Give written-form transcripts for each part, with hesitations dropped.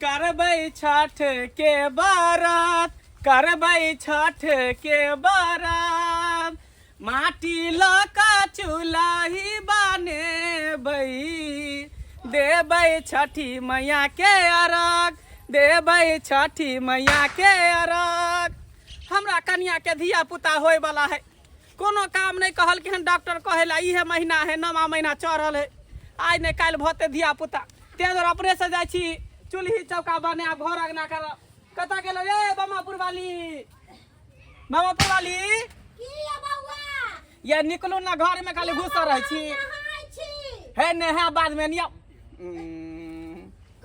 करबै छठ के बारात, करबै छठ के बारात। माटी लऽ कऽ चूल्ही बनेबै, देबै छठी मैया के अर्घ, देबै छठी मैया के अर्घ। हमरा कनिया के धिया पुता होय वाला है, कोनो काम नहि कहलखिन हन डॉक्टर, कहै ला इहे महीना है, नवा महीना चढ़ल है, आइ नहि काल्हि भते धिया पुता। ताहि दुआरे अपने से जाइ छी चूल्ही चौका बना घर अंगना करब। कतऽ गेलो ये बमापुर वाली? बमापुर वाली की ये बौआ? ये निकलू ना, घर में खाली घुसल रहै छी। नहाय छी। हे नहा बाद में निया।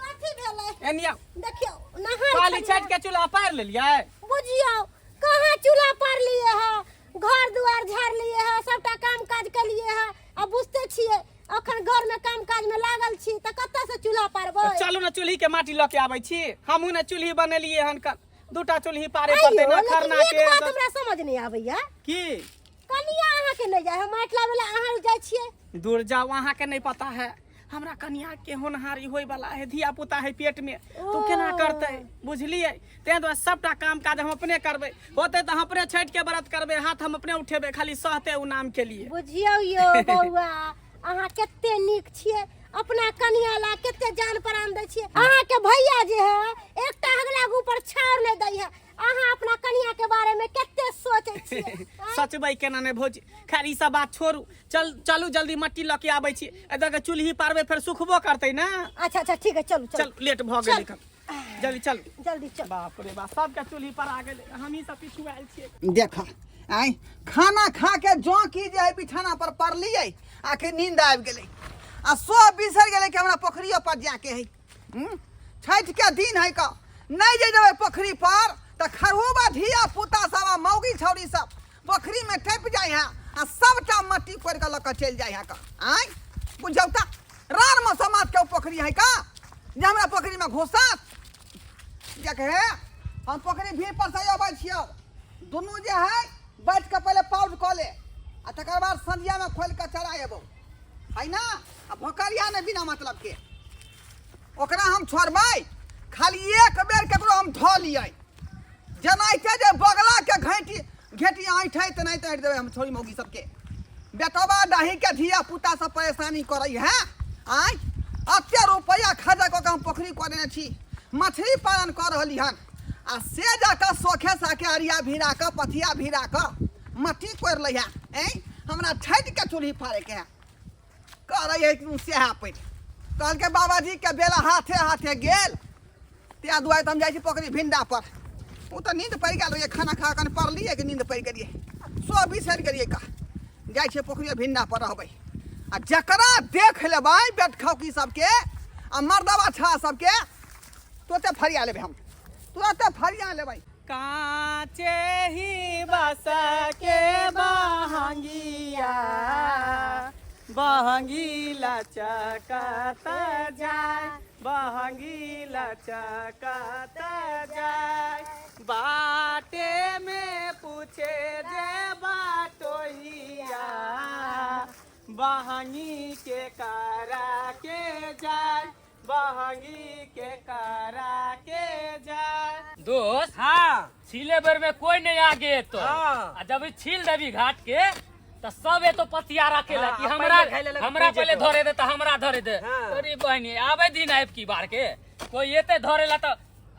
कथी भेलै? एनिया। देखियौ नहाय काली छलियै। छठि के चूल्हा पारि लेलियै? बुझियौ कहाँ चूल्हा पार लिए है, घर दुआर झाड़ लिए है, सबटा काम काज केलिए है। आ बुझते छियै अखन घर में काम काज में लागल छी, तऽ कतऽ से चूल्हा पारबै? चलू ने चूल्ही के माटी लऽ के आबै छी। हमहूँ ने चूल्ही बनेलियै हन, दूटा चूल्ही पारे पड़तै आइयो, ने लेकिन खरना एक के। बात हमरा समझ नहीं आबैया की? कनिया अहाँ के नहीं जाय है माटि लाबै ला, अहाँ जाइ छियै? दूर जाओ, अहाँ के नहीं पता है, हमरा कनिया के होनहारी होय वाला है, धिया पुता है पेट में, तो केना करतै बुझलियै? ताहि दुआरे सबटा काम काज हम अपने करबै। होतै तऽ हम अपने छठि के व्रत करबै, हाथ हम अपने उठेबै, खाली सहतै ओ नाम के लिए। बुझियौ यौ बौआ, अहाँ कते नीक छियै, अपना कनिया ला कते जान प्राण दै छियै। अहाँ के भैया जे है एकटा हगला के ऊपर छाउर नहीं दै है, अहाँ अपना कनिया के बारे में कते सोचै छियै? सोचबै केना नहि भौजी। खैर ई सब बात छोड़ू, चल चलू जल्दी मट्टी लऽ के आबै छी, एतऽ के चूल्ही पारबै, फेर सुखबो करतै ने। अच्छा अच्छा ठीक है, चलू। चल, लेट भऽ गेलै, जल्दी चल। जल्दी चल। बाप रे बाप, सबके चूल्ही पर आ गेलै, हमही सब पीछू आयल छियै। देख आइ खाना खा के जँ की जे है बिछाना पर पड़लियै आखिर नींद आबि गेलै आ सब बिसरि गेलै कि हमरा पोखरियो पर जाके है। छठि के दिन है का नहि जे जेबै पोखरी पर तऽ खरहुबा धिया पुता सब आ मौगी छौरी सब पोखरी में टपि जाइ है आ सबटा मट्टी कोरि कऽ लऽ कऽ चलि जाइ है का। आँय बुझौ तऽ रान में समाज के पोखरी है का जे हमरा पोखरी में घुसत? देख हे, हम पोखरी भीड़ पर से अबै छियौ, दुनू जे है बैठ कऽ पहिले पाउज कऽ ले आ तकर बाद संझिया में खोलि कऽ चरा एबौ है ना। आ भोकरिया नहि बिना मतलब के, ओकरा हम छोड़बै? खाली एक बेर ककरो हम धऽ लियै, जेनाहिते जे बगला के घैटी घेटी ऐंठै तेनाहिते ऐंठ देबै हम छोरी मौगी सबके। बेटवा दही के धिया पुता सब परेशानी करै है। आँय अते रुपैआ खर्चा कऽ के हम पोखरी कऽ देने छी, मछली पालन कऽ रहली हन आ से जाकऽ सोखे साखे अरिया भिड़ा कऽ पथिया भिड़ा कऽ मट्टी कोरि लै है। ऐं हमरा छठि के चूल्ही फाड़ैके है करै है सएह पैठ कहलकै बाबाजी के बेला हाथे हाथे गेल, ताहि दुआरे तऽ हम जाइ छी पोखरि भिंडा पर। ओ तऽ नींद पड़ि गेल रहियै, खाना खा कऽ पड़लियै कि नींद पड़ि गेलियै, सब बिसरि गेलियै का। जाइ छियै पोखरि भिंडा पर रहबै आ जकरा देख लेबै बेटखौकी सबके आ मर्दबा छा सबके तुरते फरिया लेबै, हम तुरते फरिया लेबै। कांचे ही बस के बहंगिया, बहंगी लचकत जाय, बहंगी लचकत जाय। बाटे में पूछे जे बाटोहिया, बहंगी के करा के जाय, बहंगी के करा के जाय। दोस्त। हाँ। छीले बेर में कोई नहीं आगे तो। हाँ। आ जब ई छील देबी घाट के तो सब एतो पतिया रखे ला हाँ, कि हमरा पहिले खाइ लेलक, हमरा पी पहले जेतो। धरे दे तो हमरा धरे दे। हाँ। अरे बहनी आबे दिन आबि की बार के कोई एते धरे ला तो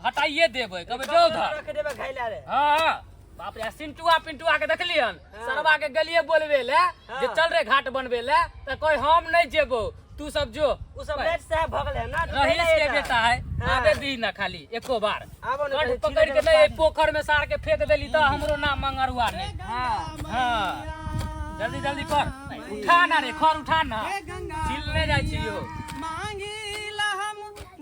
हटाइए देबै, कहबै जो धर। रख देबै खाइ ला रे। हाँ बाप रे, सिंटुआ पिंटुआ के देखलियन? हाँ। सरवा के गलिए बोलबे ले जे हाँ। चल रे घाट बनबे ले, तो कोई हम नहीं जेबो, तू सब जो। उ सब लेट से भऽ गेलै ना, तो रहीस पहिले के एता। बेटा है। हाँ। आबे दी ना खाली एको बार। आबो ने कट कहीं, पकड़ के छीले नहीं देबै। पोखर में सार के फेंक देली तो हमरो नाम मंगरुआ नहीं। हाँ। हाँ जल्दी जल्दी कर, उठा ना रे खर, उठा ना, गंगा छिल नहीं जाइ छी यो। मांगिला हम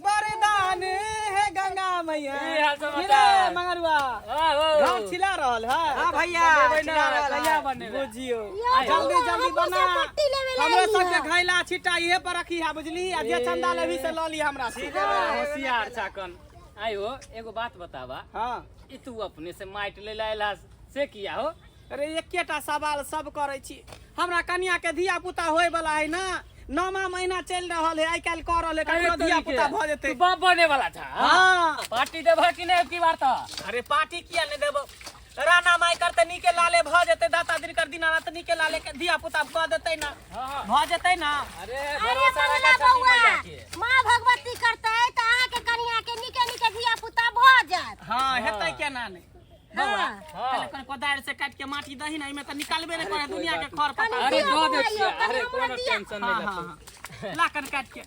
वरदान हे गंगा मैया। की हाल समाचार? की रे मंगरुआ? आहो। घर छिला रहल है? हाँ भैया, बनेबै छिला ना, रहल है। कहिया बनेबै? बुझियो। यौ जल्दी बौआ, जल्दी हमरो बना। सब पट्टी लेबै ला हमरो एलियै। सबके घैला छिट्टा इहे पर रखी है बुझली, आ जे चंदा लेबी से लऽ ली हमरा से। होशियार छाकन। आयो एगो बात बताबा। हाँ। ई तू अपने से माटि ले लायल से किया हो? अरे एकेटा सवाल सब करै छी। हमरा कनिया के धिया पुता होय वाला है ना, नौमा महीना चलि रहल है, आइ काल्हि कऽ रहल है, ककरो धिया पुता भऽ जेतै। तू बाप बने वाला छा। हाँ। पार्टी देबह कि नहि अब की बार तऽ? अरे पार्टी किया नहि देबो? राणा माय करते नीके लाले भऽ जेतै, दाता दिनकर दीनानाथ नीके लाले के धिया पुता कऽ देतै ना, हाँ। भऽ जेतै ना। अरे अरे भरोसा मंगला रखा छठी बौआ, मैया के। माँ भगवती करतै तऽ अहाँके कनिया के नीके नीके धिया पुता भऽ जायत। हाँ, हेतै केना नहि। बौआ, हाँ। हाँ। पहिले कनि कोदारि से काटि के माटी दही ने, एहिमे तऽ निकालबे नहि करे दुनिया के खर पता। अरे दिअ दऽ बौआ दै यौ, छियै, कनि अरे हमरो कोनो दिअ। टेंशन हाँ नहि हाँ लेतौ। हाँ, ला कनि काटि के।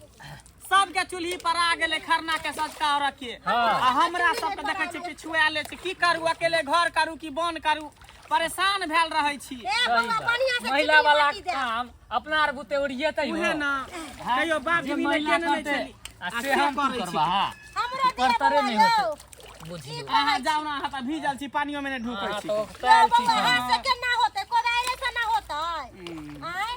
सबके चूल्ही पर आ गेलै खरना के सजका और के। हाँ। आ हमरा सबके देखै छी पिछुआले छी, की करू अकेले घर करू कि बन करू, परेशान भेल रहै छी। ए बौआ, बढ़िया से महिला चिकनी वाला माटी दे। काम अपना आर बुते ओरियेतै हो। उहे ना, कहियो बाप जे जी महिला केने नहि करतै, छली आ आ से से हम की करै छी। करबा? हमरो दिअ करतरे बौआ नहि यौ। होतै। बुझियौ। अहाँ जाउ ना, अहाँ तऽ भीजल छी, पानियो मे नहि ढुकै अहाँ छी। तऽ यौ ओकतायल छी। बौआ, हाथ से केना होतै? कोदारि से ना होतै? आँय?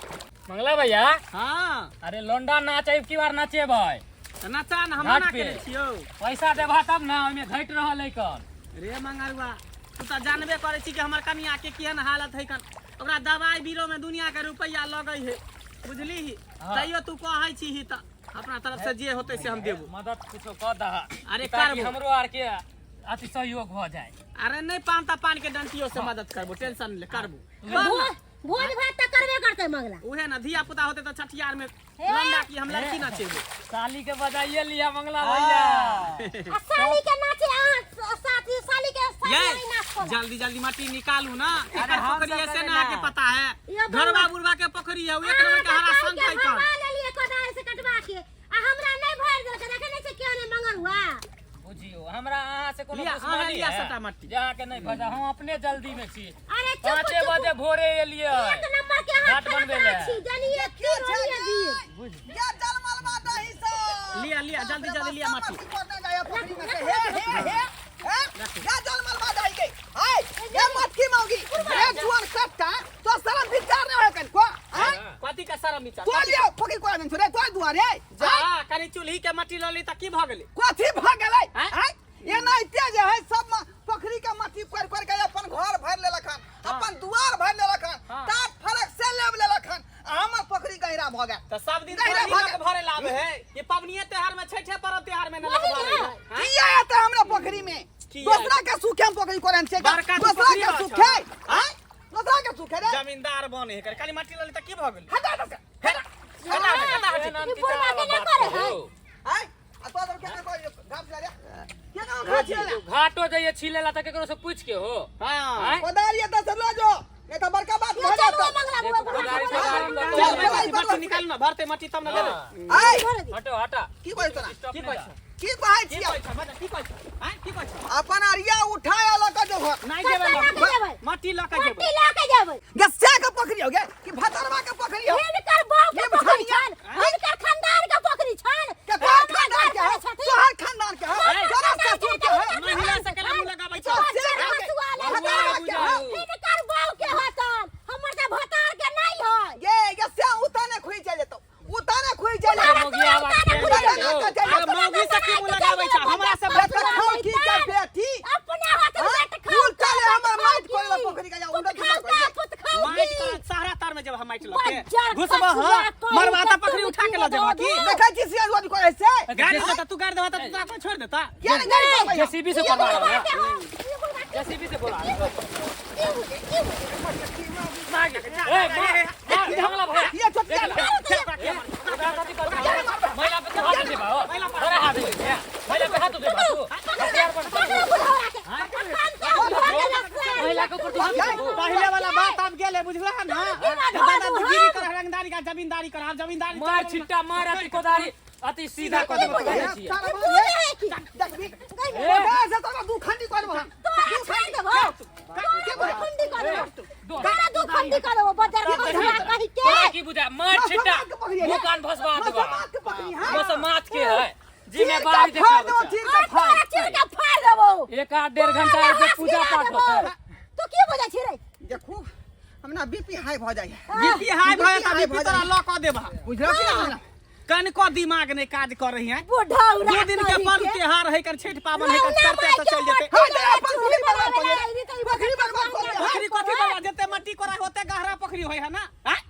मंगला भैया। हाँ। अरे लोंडा नाच अब की बार नाचेबै? तऽ नचा ने, हम घाट मना पे। केने छियौ। पैसा देबा तब ना, ओहिमे घटि रहल है कन। रे मंगरुआ, तू तऽ जानबे करै छी कि हमर कनिया के केहन हालत है कन, ओकरा दवाई बीरो में दुनिया के रुपैआ लगै है, बुझली? हाँ। तैयो तू कहै छी तऽ अपना तरफ से जे होतै से हम देबो। मदद कुछो कऽ दह। अरे ताकि करबो। हमरो आर के अथी सहयोग भऽ जाए। अरे नहि पान तऽ पान के डंटियो से मदद करबो, टेंशन ले, करबो। भोज भोज भात तऽ करबे करतै मंगला। उहे ना, धिया पुता होते तऽ छठियार में लंडा की हम लड़की नचेबो। साली के बजाइए लिया मंगला भैया। आ साली के नाचे अहाँ साथी, साली के साथी ये नहीं नाच खोला। जल्दी जल्दी माटी निकालू ना, अरे एकर हम पोखरी सब ऐसे करे ना ना। आके पता है, यो बौआ। घरवा बुढ़वा के पोखरी है, उ एक नंबर के अहाँ हरा तऽ संग काटि है के कन। हवा लेलियै कोदारि से कटवा के, आ हमरा नहि भरि देलकै, देखै नहि छै केहन है मंगरुआ। बुझियौ, हमरा अहाँ से कोनो लिया, दुश्मनी अहाँ लिया है सबटा मट्टी। जे अहाँके नहि भजा, हम अपने जल्दी में छी। अरे चुप 5 चुप। बजे भोरे एलियै। एक नंबर के अहाँ घाट बनबै खड़का लए। छी, जानिए क्या तीर ओनिए वीर। या जल मलबा दही सब। लिया, लिया, जल्दी, जल्दी लिया माटी। मट्टी पड़ने जाए पोखरी में से। हे, हे, हे, हे, या जल मलबा दही के। हाय, ये मटकी मौगी, ये जुआन कट्टा, तो शरम विचार नहीं होय कन को, हाय? कथी के शरम विचार? तो लियो, पोखरी कोरा दिन छोड़े, तो दुआरे, जा, कनि चूल्ही के माटी लऽ ली तऽ की भऽ गेलै? कथी भऽ गेलै? आँय? आँय? एनाहिते जे है सब पोखरी के माटी कोरि कोरि के अपन घर भरि लेलक हन, अपन दुआर भरि लेलक हन, हाँ। टाट फरक से लेब लेलक हन, आ हमर पोखरी गहिरा भऽ गेल। तऽ सब दिन गहिरा थोड़ी भऽ लोक गेल। भरे लाबै है, ये पबनिये त्योहार में, छठे पर्व त्योहार में न लोक वही भरे ना। है। आँय? किया एतै हमरा पोखरी में? किया? दोसरा के सुखे हम पोखरी कोरन छै, बड़का तू दोसरा पोखरी के रहै सुखे, छौ। आँय? दोसरा के सुखे रे। जमींदार बने है, खाली माटी लऽ ली तऽ की भऽ गेलै? हटा दे से, हटा। हटा दे, हटा दे। एहन ई बुढ़वा के नहि बात करै है। हो। आँय? आ तोरा सब केना कहै घाट छिला रे? केना घाट छिला रे? घाटो जाइए छिले ला तऽ केकरो से पूछ के हो। हाँ। आँय? कोदारि एतऽ से लऽ जो, नहीं तऽ बड़का बात यौ भऽ चलू जेतौ। मंगला बौआ, देखू, कोदारि बुढ़वा तोदारि के लऽ चल, चल, माटी, चल, माटी चल। निकालू ना, भरते माटी तब ना देबै। आँय? भरे दी। हटो, हटा। की कहै तोरा? स्टॉप की नहि कहै दऽ। छौ? की कहै की छियौ? कहै छौ? बता, की कहै छौ? आँय, की कहै छौ? अपन अरिया उठा लऽ कऽ जो घर। नहि कतऽ जेबै लऽ लऽ के जेबै? माटी लऽ के जेबै। मट्टी लऽ के जेबै। गे से के पोखरी हो गे कि भतरवा के पोखरी हो? हिनकर बाप के ये पोखरी बुझाइया। छनि, हिनकर खानदान के पोखरी छनि। के तोहर हमरा खानदान के घर हो? पर छथिन। तोहर खानदान के हो? हमर तोरा खानदान ससुर के के हो? तऽ महिला से केना मुँह लगाबै छौ? से बच्चा के हँसुआ ले भतरवा के हो? हिनकर बाप के होतन, हमर तऽ भतार के नहि है। गे गे से उताने खुइ चलि जेतौ, उताने खुइ चलि उताने जेतौ। मौगिया बात उताने के खुइ हो। चलि जेतौ। अरे मौगी से की मुँह लगाबै छौ? हमरा से बेटा खाउ की के बेटी? अपने हाथ हाँ? बेट खाउ। उल्टा ले हमर माटि कोड़े ला पोखरी के जा, उल्टा पुत खाउ दिमाग का, पुत खाउ माटि की? के सहारा तर में जब हम माटि लऽ के बज्जर घुसबह, कछुआ हाँ, कहीं मरबा के तऽ पकड़ी उठा के लऽ जेबह की? देखै छी सियाज वाली कोड़े से? गाड़ी से तऽ तू गाड़ि देबह तऽ तोरा कोइ छोड़ि देता? किया ने गाड़ी चलबै? जेसीबी से ई करवा बुढ़वा रहा के हो, ई बुढ़वा के जेसीबी से बोला। ई बुढ़वा, ई बुढ़वा। ए, मार, मार, मंगला भैया। ये छोटका ए, महिला पे तो हाथ उठेबा हो। तोरा हाथ उठे। महिला पे हाथ उठेबा तू। हथियार पर पकड़ो बुढ़वा के। अखन के भऽ गेल से। महिला के ऊपर तू हाथ उठेबो। पहिले वाला बात आब गेलै, बुझलह ना? की बात दादा हो, गिरी कर, रंगदारी का जमींदारी कर, आब जमींदारी मार छिट्टा मार अति कोदारी अति सीधा कऽ देबो कहै छियै। ई बुढ़े है की? देखबी गई से तोरा दू खंडी करबो हम। तोरा छोड़ देबो। तोरा दू खंडी कर देबो। तोरा दू खंडी कर देबो, बजर बुढ़वा कहि के। तोरा की बुझा मार छिट्टा मार के पकड़ी है। मुँह कान भसवा देबो। मार के पकड़ी है। बस माथ के है चीर के जिम्मेवारी फाड़ देबो, देखाबै छै। चीर के आ फाड़। तोरा चीर के फाड़ देबो। एक आध डेढ़ घंटा तोरा एते हाथ पूजा गिरा पाठ देबो। होतै। तू की बुझै छी रे? देखू हमरा बीपी हाई भऽ जाइ है। बीपी हाई भऽ जेता, हाई बीपी भऽ तोरा जाइ। लऽ कऽ देबह। बुझलौ कि ना हमरा? कनिको दिमाग नहि काज कर रही है। बुढ़ौरा 2 दिन के कहि पर्व के। त्योहार है कर, छठि पाबनि है कर, रौना करते माय तऽ के चलि जेतै। मट्टी हाँ, तऽ अपन चूल्ही पोखरी बर्बाद बनाबै कऽ ला दे। ई तऽ ई पोखरी बर्बाद कऽ दे। पोखरी कथी बला, जते मट्टी कोरा होते गहरा पोखरी होय है ना? आँय?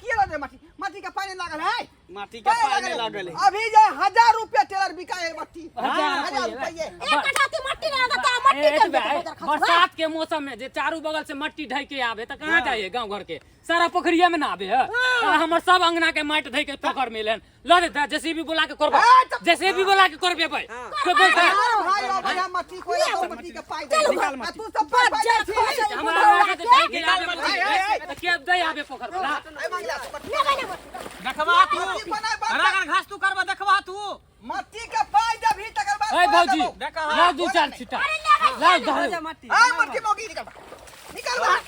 किया लऽ दे माटी? माटी के पानि लागल है? माटी के पाई नहीं लागल है। अभी जे 1000 रुपया टेलर बिका है मट्टी। 1000 1000 रुपये। एक कट्ठा ते मट्टी ना लगता, मट्टी ए, चल एतबे, जेतै बजर खसुआ। बरसात के मौसम में जे चारू बगल से मट्टी ढह के आवे त कहाँ जाइए? गांव घर के सारा पोखरिया में ना आवे है। आ, हमर सब अंगना के माटि ढह के पोखर में लेन ल देता। जेसीबी बोला के करबा, जेसीबी बोला के करबे भाई। कोई बोलता है? अरे भाई, अब बढ़िया मट्टी कोई तो मट्टी के पाई दे। निकाल आ मट्टी। तू सब पाई पाई बजर छी। खसै हमरा बुढ़ौरा आगे के। ढह के आवे ए, ए, ए। त के दे आवे पोखर वाला? ए मंगला, मट्टी लेबै ने मट्टी। देखबा तू। मट्टी बनाए बाप। अगर घास तू करबा, देखबा तू। मट्टी के पाई देबही तकर बाद ए पाई भौजी, देबौ। देखा। लाओ दू चार छिट्टा लाओ दे। मट्टी। आ मट्टी मौगी, निकल बाहर। निकल बाहर।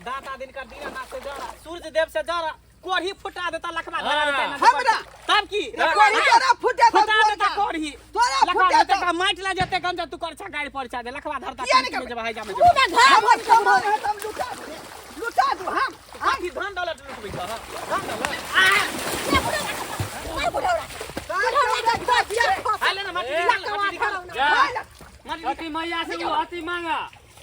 दाता दिन कर दीना ना से जरा सूरज देव से जरा कोढ़ी फुटा देता, लखवा धरा देता ना। हमरा? तब की रे कोढ़ी तोरा फुटे तो फुटा देता कोढ़ी। तोरा लखवा फुटे देता तो का माटि ला जेते गंजा तू करछा गाड़ी परछा दे, लखवा धरता। किया नहीं करबै? जब हाई जामे तू ने घर हमर भरि के सामान है त हम लुटा दू, लुटा दू हम। काफी धन दौलत लुटबै छ, धन दौलत। ले बुढ़ौरा के, मार बुढ़ौरा के। बुढ़ौरा के बजर खसै। हाय ले ना माटी निकाल, माटी निकाल। जा। माटी। अति मैया से वो अति मांगा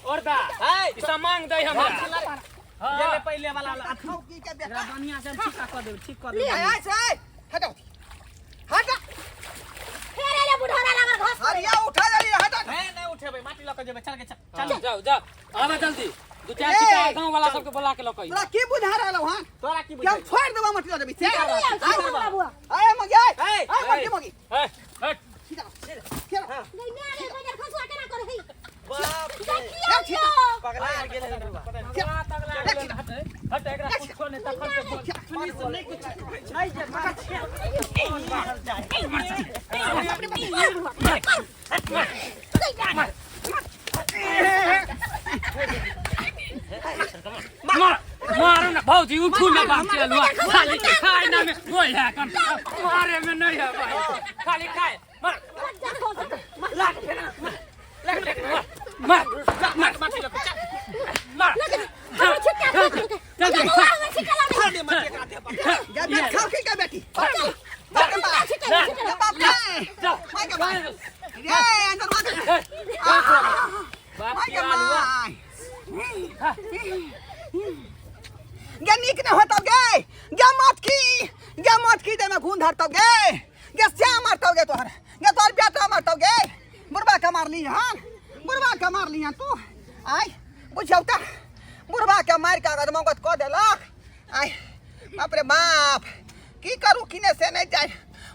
और दा हाय। ई सब मांग दे हमरा। ये ले पहिले वाला ला। खाऊ की के बेटा। एकरा बढ़िया से हम ठीक कऽ देब, ठीक कऽ ए देब। ए से हटाओ, हटा। फेर एले बुढ़ौरा लागल घास करे। हरिया उठा जा रे, हटा। नहीं नहीं उठेबै, माटी लऽ कऽ जेबै। चल के चल। चल जाओ जाओ, आवे जल्दी। दू चार ए! छिट्टा गांव वाला सबके बोला के लकई। तोरा की बुझा रहलौ हन तोरा की कि हम बुझै? छोड़ देबो मट्टी लऽ जेबही से? चल चल बाबुआ। ए मगिया, ए, ए मट्टी मगी। ए हट। सीधा सीधा। नहीं मेरे बजर खसुआ केना करे है? बाप रे, देखियो। पगला गेल है बुढ़वा। हट, एकरा कुछो नहीं तखन से बोल। नहीं जे मार बाहर जाए। मार बुढ़वा, मार। नहीं, मार मारो ना भौजी, उठू ना बाप के लुआ। खाली खाए ना में कोई है कम मारे में नहीं है भाई, खाली खाए। मार बजर खसै। मार मार मार माटी लऽ कऽ चल। मार। हमर छिट्टा खा के। चल चल। बउआ, हमर छिट्टा लाबै। दे माटी एकरा दे। जा बेटा, खाऊ की के बेटी। चल, बाप रे बाप। छिट्टा ले, छिट्टा ले। बाप रे। जाओ। माय के माय रे, अंदर मार। बाप माय के के आलुआ। माय गे, नीक नहीं होतौ गे। गे मत की, गे मत की, दे में घून धरतौ गे। गे श्याम मारतौ गे तोहर, गे तोहर बेटा मारतौ गे। बुढ़बा के मारली हन, बुढ़बा के मारली हन तू। आय बुझौ त बुढ़बा के मारि के अगर मौगत कऽ देलक। आय बाप रे बाप, की करू किने से नहीं जाय।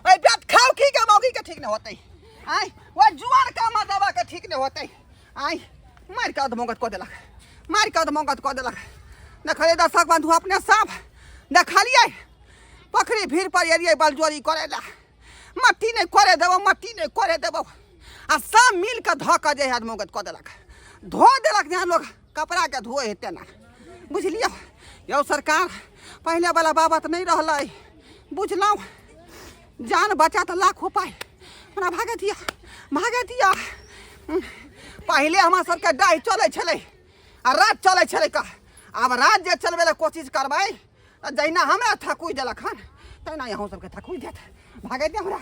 ओहि बेट खाऊ की के मौगी के ठीक नहीं होतै। आय ओहि जुआन के मर्दबा के ठीक नहीं होतै। आय मारि के अधमौगत कऽ देलक, मारि के अधमौगत कऽ देलक। देखलियै दर्शक बंधु, अपने सब देखलियै पोखरी भीड़ पर एलियै बलजोरी करै लए। मट्टी नहि करे देबौ, मट्टी नहि करे देबौ। आ सब मिल कऽ धऽ कऽ जे है अधमौगत कऽ देलक, धो देलक जेना लोक कपड़ाके धोए है तेना। बुझलियै यौ सरकार, पहिले वाला बाबत नहि रहलै। बुझलहुँ, जान बचा तऽ लाख उपाय। हमरा भागै दिअ, भागै दिअ। पहिले हमरा सबके डाहि चलै छलै आ रात चलै छलै कऽ। आब रात जे चलबै लए कोशिश करबै तऽ जहिना हमरा थकुइ देलक हन तहिना अहूँ सबके थकुइ देत। भागै दिअ हमरा।